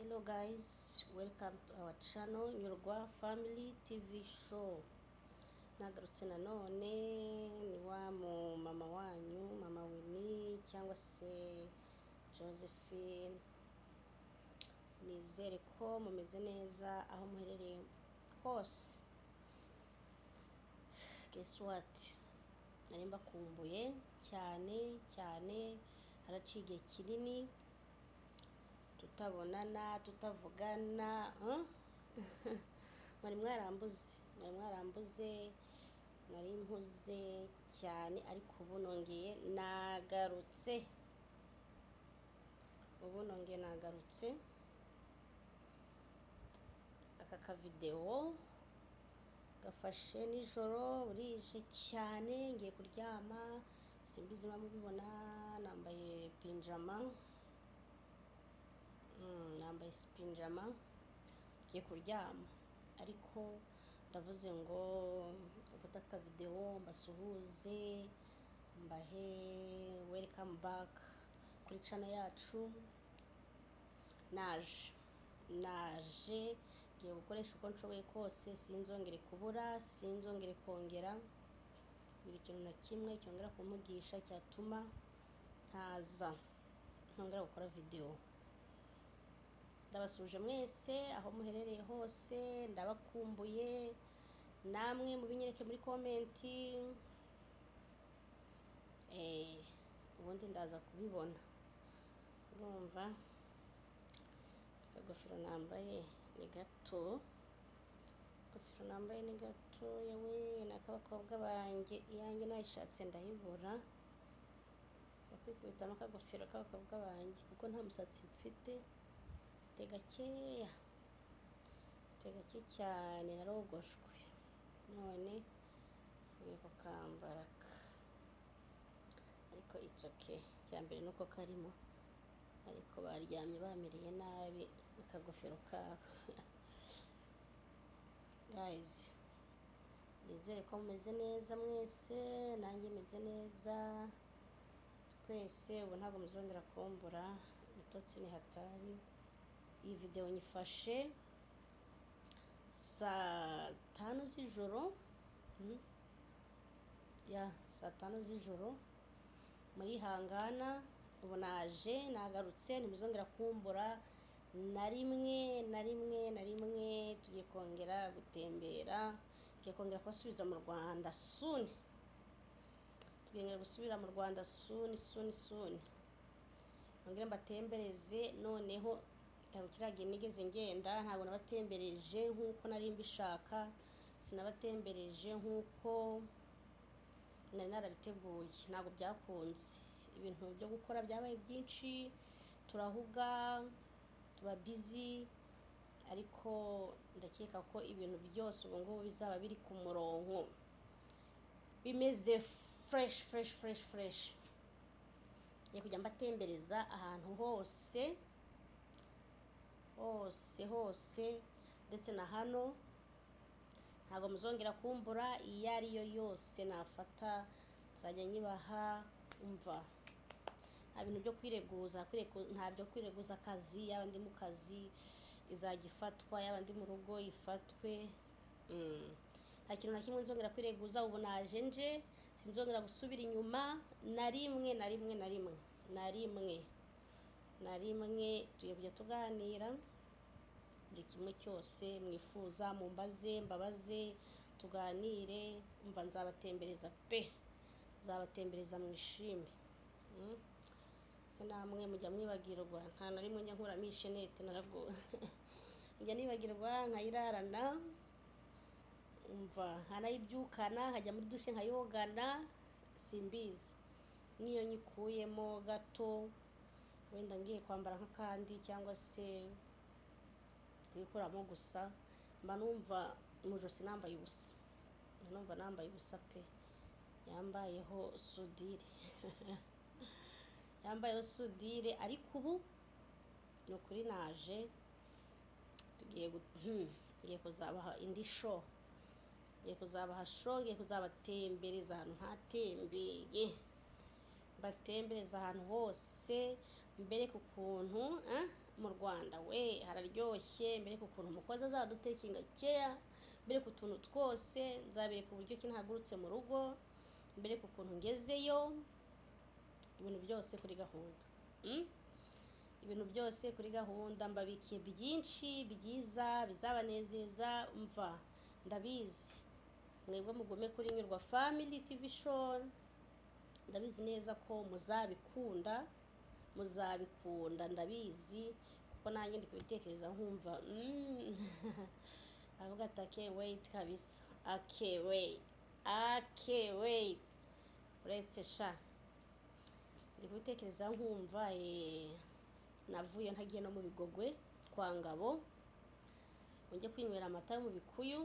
Hello guys, welcome to our channel Nyurwa Family TV Show. Nagarutse nanone, ni wa mu mama wanyu, Mama Winnie cyangwa se Josephine. Nizere ko mumeze neza aho muherereye hose. Guess what? Nari mbakumbuye cyane cyane, haraciye igihe kinini tutabonana, tutavugana, huh? Mwari mwarambuze, mwari mwarambuze, nari mpuze cyane, ariko ubu nongeye nagarutse, ubu nongeye nagarutse. Aka kavidewo gafashe nijoro, burije cyane, ngiye kuryama. Simbizi niba mubibona, nambaye pyjama. Nambaye pyjama, ngiye kuryama, ariko ndavuze ngo mfate akavidewo mbasuhuze, mbahe welcome back kuri channel yacu. Naje, naje, ngiye gukoresha uko nshoboye kose, sinzongere kubura, sinzongere kongera kugira ikintu na kimwe cyongera kumugisha cyatuma ntaza ntongera gukora videwo. Ndabasuje mwese aho muherereye hose, ndabakumbuye. Namwe mubinyereke muri comment, ubundi ndaza kubibona. Urumva akagofero nambaye ni gato, akagofero nambaye ni gato yewe, ni ak'abakobwa banjye. Iyanjye nayishatse ndayibura, mfa kwikubitamo akagofero k'abakobwa banjye kuko nta musatsi mfite, mfite gakeya, mfite gake cyane, narogoshwe none mvuye kukambara, ariko it's okay. Icya mbere nuko karimo, ariko baryamye bamereye nabi akagofero kabo. Guys, nizere ko mumeze neza mwese, nanjye meze neza. Twese ubu ntabwo muzongera kumbura, ibitotsi ni hatari. Iyi videwo nyifashe saa 5 z'ijoro, ya saa 5 z'ijoro. Murihangana, ubu naje nagarutse, ntimuzongera kumbura na rimwe, na rimwe, na rimwe. Tugiye kongera gutembera, tugiye kongera kubasubiza mu Rwanda soon, tugiye gusubira mu Rwanda soon, soon, soon. Nongere mbatembereze noneho. Ntabwo kiriya gihe nigeze ngenda, ntabwo nabatembereje nk'uko nari mbishaka, sinabatembereje nk'uko nari narabiteguye, ntabwo byakunze. Ibintu byo gukora byabaye byinshi, turahuga, tuba busy, ariko ndakeka ko ibintu byose ubu ngubu bizaba biri ku murongo, bimeze fresh, fresh, fresh, fresh. Ngiye kujya mbatembereza ahantu hose, hose, hose, ndetse na hano. Ntabwo muzongera kumbura. Iyo ariyo yose nafata nzajya nyibaha. Umva, nta bintu byo kwireguza, nta byo kwireguza akazi. Yaba ndi mu kazi izajya ifatwa, yaba ndi mu rugo ifatwe. Nta kintu na kimwe nzongera kwireguza. Ubu naje, nje sinzongera gusubira inyuma na rimwe, na rimwe, na rimwe, na rimwe, na rimwe. Tugiye kujya tuganira buri kimwe cyose mwifuza, mumbaze, mbabaze, tuganire. Umva, nzabatembereza pe, nzabatembereza mwishime. Se namwe mujya mwibagirwa? Nta na rimwe njya nkuramo ishenete, naragowe, njya nibagirwa nkayirarana. Umva, nkanayibyukana, nkajya muri douche nkayogana. Simbizi, n'iyo nyikuyemo gato, wenda ngiye kwambara nk'akandi cyangwa se kuyikuramo gusa, mba numva mu ijosi nambaye ubusa, mba numva nambaye ubusa pe. Yambayeho soudure, yambayeho soudure. Ariko ubu ni ukuri naje, tugiye ngiye kuzabaha indi show, ngiye kuzabaha show, ngiye kuzabatembereza ahantu ntatembeye, mbatembereza ahantu hose, mbereke ukuntu. Mu Rwanda we hararyoshye. Mbereke ukuntu umukozi azadutakinga care, mbereke utuntu twose, nzabereka uburyo ki nahagurutse mu rugo, mbereke ukuntu ngezeyo, ibintu byose kuri gahunda. Ibintu byose kuri gahunda. Mbabikiye byinshi byiza bizabanezeza. Mva ndabizi, mwebwe mugume kuri Nyurwa Family TV Show. Ndabizi neza ko muzabikunda, muzabikunda, ndabizi, kuko nanjye ndi kubitekereza nkumva avuga ati: "I can't wait kabisa, I can't wait, I can't wait." Uretse sha, ndi kubitekereza nkumva navuye ntagiye no mu Bigogwe kwa Ngabo ngo njye kwinywera amata yo mu bikuyu.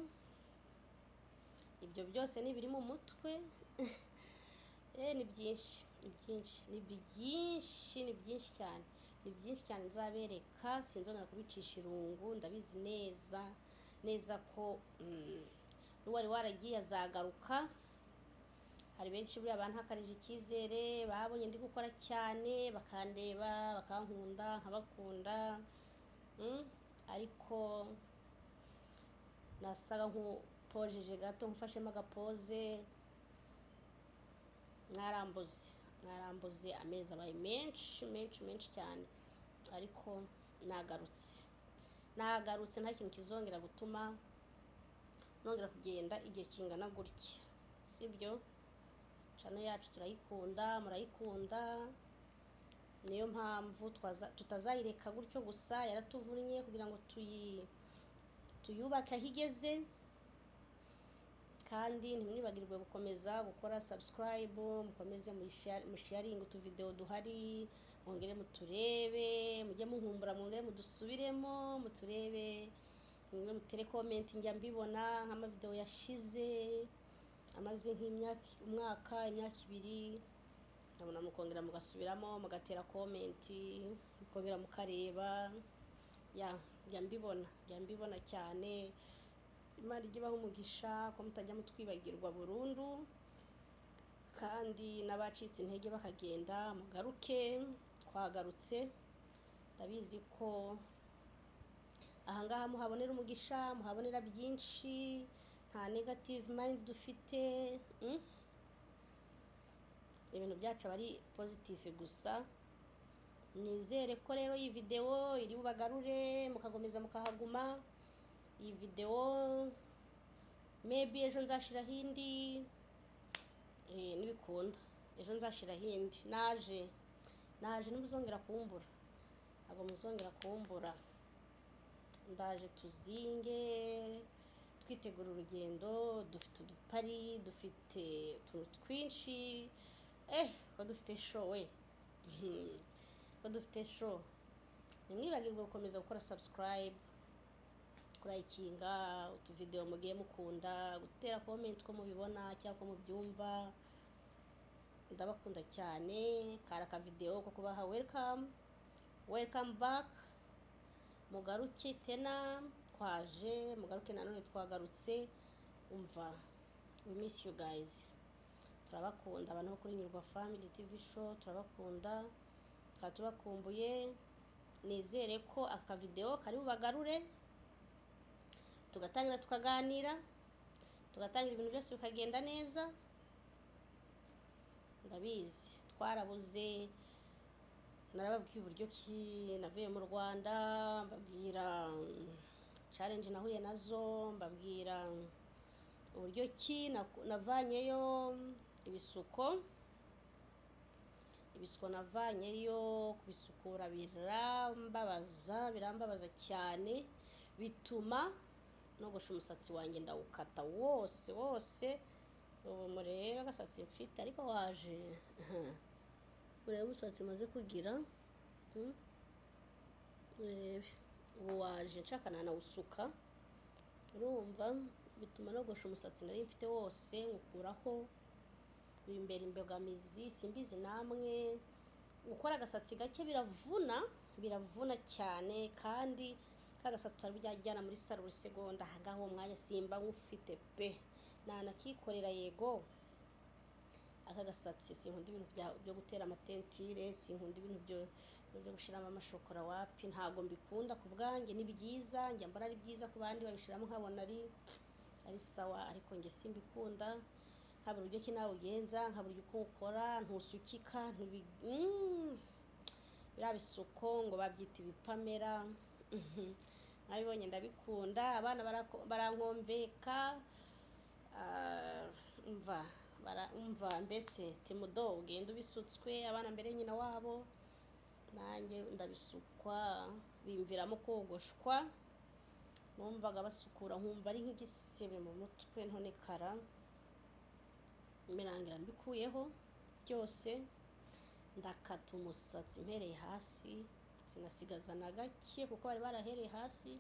Ibyo byose ni ibiri mu mutwe. Ni byinshi, ni byinshi, ni byinshi, ni byinshi cyane, ni byinshi cyane nzabereka. Sinzongera kubicisha irungu. Ndabizi neza neza ko n'uwari waragiye azagaruka. Hari benshi buriya bantakarije icyizere, babonye ndi gukora cyane, bakandeba, bakankunda, nkabakunda, ariko nasaga nk'upojeje gato, mfashemo agapoze, mwarambuze, mwarambuze. Amezi abaye menshi, menshi, menshi cyane, ariko nagarutse, nagarutse. Nta kintu kizongera gutuma nongera kugenda igihe kingana gutya, sibyo? Channel yacu turayikunda, murayikunda, niyo mpamvu tutazayireka gutyo gusa. Yaratuvunnye kugira ngo tuyubake aho igeze. Kandi ntimwibagirwe gukomeza gukora subscribe, mukomeze musharinge utuvidewo duhari, mwongere muturebe, mujye muhumbura, mwongere mudusubiremo, muturebe, mwongere mutere comment. Njya mbibona nk'amavidewo yashize amaze nk'imyaka, umwaka, imyaka 2, nkabona mukongera mugasubiramo, mugatera comment, mukongera mukareba. Ya, njya mbibona, njya mbibona cyane. Imana ijye ibaha umugisha ko mutajya mutwibagirwa burundu. Kandi n'abacitse intege bakagenda, mugaruke, twagarutse. Ndabizi ko ahangaha muhabonera umugisha, muhabonera byinshi. Nta negative mind dufite, Ibintu byacu aba ari positive gusa. Nizere ko rero iyi videwo iri bubagarure, mukakomeza mukahaguma. Iyi videwo maybe ejo nzashiraho indi, nibikunda ejo nzashiraho indi. Naje, naje, ntimuzongera kumbura, ntabwo muzongera kumbura. Ndaje tuzinge, twitegura urugendo. Dufite udupari, dufite utuntu twinshi. Ko dufite show we, ko dufite show! Ntimwibagirwe gukomeza gukora subscribe, kurayikinga utuvidewo mugiye mukunda, gutera comment ko mubibona cyangwa ko mubyumva. Ndabakunda cyane. Kari akavidewo ko kubaha welcome, welcome back. Mugaruke tena, twaje, mugaruke nanone, twagarutse. Umva, we miss you guys. Turabakunda abantu bo kuri Nyurwa Family TV Show, turabakunda, tukaba tubakumbuye. Nizere ko aka videwo kari bubagarure, tugatangira tukaganira, tugatangira ibintu byose bikagenda neza. Ndabizi twarabuze. Narababwiye uburyo ki navuye mu Rwanda, mbabwira challenge nahuye nazo, mbabwira uburyo ki navanyeyo ibisuko. Ibisuko navanyeyo, kubisukura birambabaza, birambabaza cyane, bituma nogosha umusatsi wanjye, ndawukata wose wose. Ubu murebe agasatsi mfite, ariko waje murebe umusatsi maze kugira, Murebe ubu waje, nshaka nanawusuka. Urumva, bituma nogosha umusatsi nari mfite wose, nkukuraho, bimbera imbogamizi. Simbizi namwe, gukora agasatsi gake biravuna, biravuna cyane. Kandi ka gasatsi utari bujyajyana muri salon buri segonda, ahangaha uwo mwanya simba nk'ufite pe, nanakikorera. Yego, aka gasatsi sinkunda ibintu byo gutera amateinture, sinkunda ibintu byo Ibyo gushyiramo amashokora wapi, ntabwo mbikunda ku bwanjye. Ni byiza, njya mbona ari byiza ku bandi babishyiramo, nkabona ari sawa, ariko njye simbikunda. Nkabura uburyo ki nawe ugenza, nkabura uko ukora, ntusukika, ntubi biriya bisuko ngo babyita ibipamera. Nabibonye ndabikunda, abana barankomveka. Ah, umva umva mbese timudo ugenda ubisutswe abana mbere nyina wabo, nanjye ndabisukwa, bimviramo kogoshwa. Numvaga basukura nkumva ari nk'igisebe mu mutwe, ntonekara, birangira mbikuyeho byose. Ndakata umusatsi mpereye hasi, sinasigaza na gake, kuko bari barahereye hasi.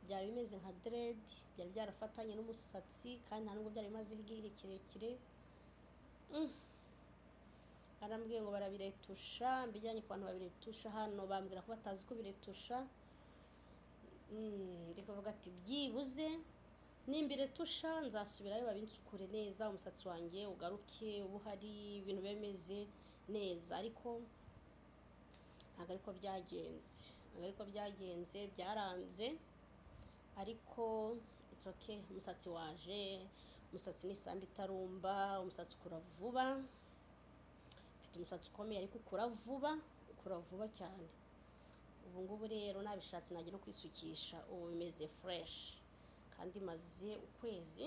Byari bimeze nka dread, byari byarafatanye n'umusatsi, kandi nta nubwo byari bimazeho igihe kirekire. Barambwiye ngo barabiretusha, mbijyanye ku bantu babiretusha hano, bambwira ko batazi ko biretusha. Ndi kuvuga ati byibuze nimbiretusha nzasubirayo babinsukure neza, umusatsi wanjye ugaruke uba uhari, ibintu bimeze neza. Ariko ntabwo ariko byagenze, ntabwo ariko byagenze, byaranze. Ariko it's okay, umusatsi waje, umusatsi ni isambu itarumba, umusatsi ukura vuba. Mfite umusatsi ukomeye, ariko ukura vuba, ukura vuba cyane. Ubu ngubu rero nabishatse najya no kwisukisha, ubu bimeze fresh. Kandi maze ukwezi,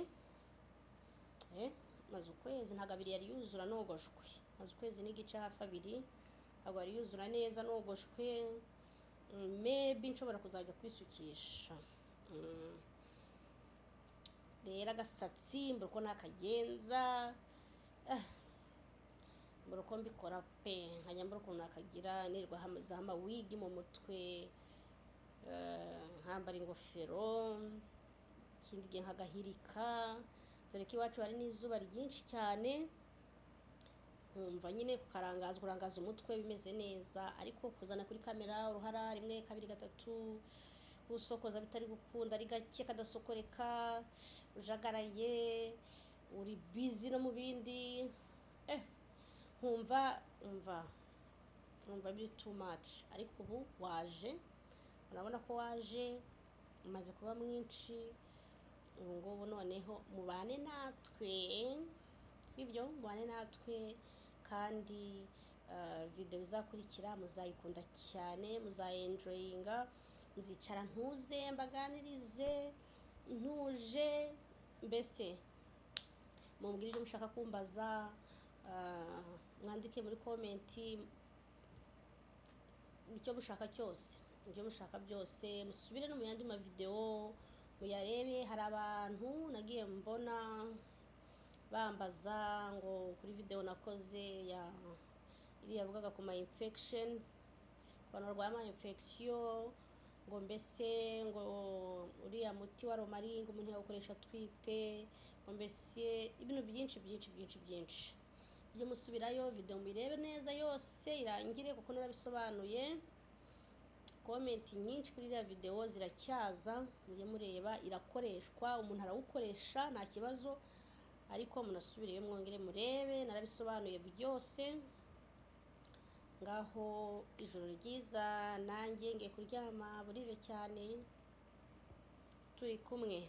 maze ukwezi, ntabwo abiri yari yuzura nogoshwe, maze ukwezi n'igice, hafi abiri, ntabwo yari yuzura neza nogoshwe. Maybe nshobora kuzajya kwisukisha. Rero agasatsi mbura uko nakagenza, mbura uko mbikora pe, nkajya mbura ukuntu nakagira, nirwa hamazeho amawigi mu mutwe, nkambara ingofero, ikindi gihe nkagahirika, dore ko iwacu hari n'izuba ryinshi cyane. Nkumva nyine kukarangaza, kurangaza umutwe bimeze neza, ariko kuzana kuri kamera uruhara rimwe, kabiri, gatatu, gusokoza bitari gukunda, ari gake kadasokoreka, ujagaraye, uri busy no mu bindi, nkumva nkumva biri too much. Ariko ubu waje, urabona ko waje, umaze kuba mwinshi. Ubu ngubu noneho mubane natwe, sibyo? Mubane natwe, kandi video izakurikira muzayikunda cyane, muzayenjoyinga. Nzicara ntuze, mbaganirize ntuje, mbese mumbwire ibyo mushaka kumbaza, mwandike muri comment icyo mushaka cyose, ibyo mushaka byose. Musubire no mu yandi mavideo muyarebe. Hari abantu nagiye mbona bambaza ngo kuri video nakoze ya iriya yavugaga ku ma infection, ku bantu barwaye ama infection, ngo mbese ngo uriya muti wa romarin ngo umuntu yawukoresha atwite, ngo mbese ibintu byinshi byinshi byinshi byinshi. Mujye musubirayo video muyirebe neza yose irangire, kuko narabisobanuye. Comment nyinshi kuri iriya video ziracyaza, mujye mureba. Irakoreshwa, umuntu arawukoresha nta kibazo, ariko munasubireyo mwongere murebe, narabisobanuye byose. Ngaho ijoro ryiza, nanjye ngiye kuryama, burije cyane, turi kumwe.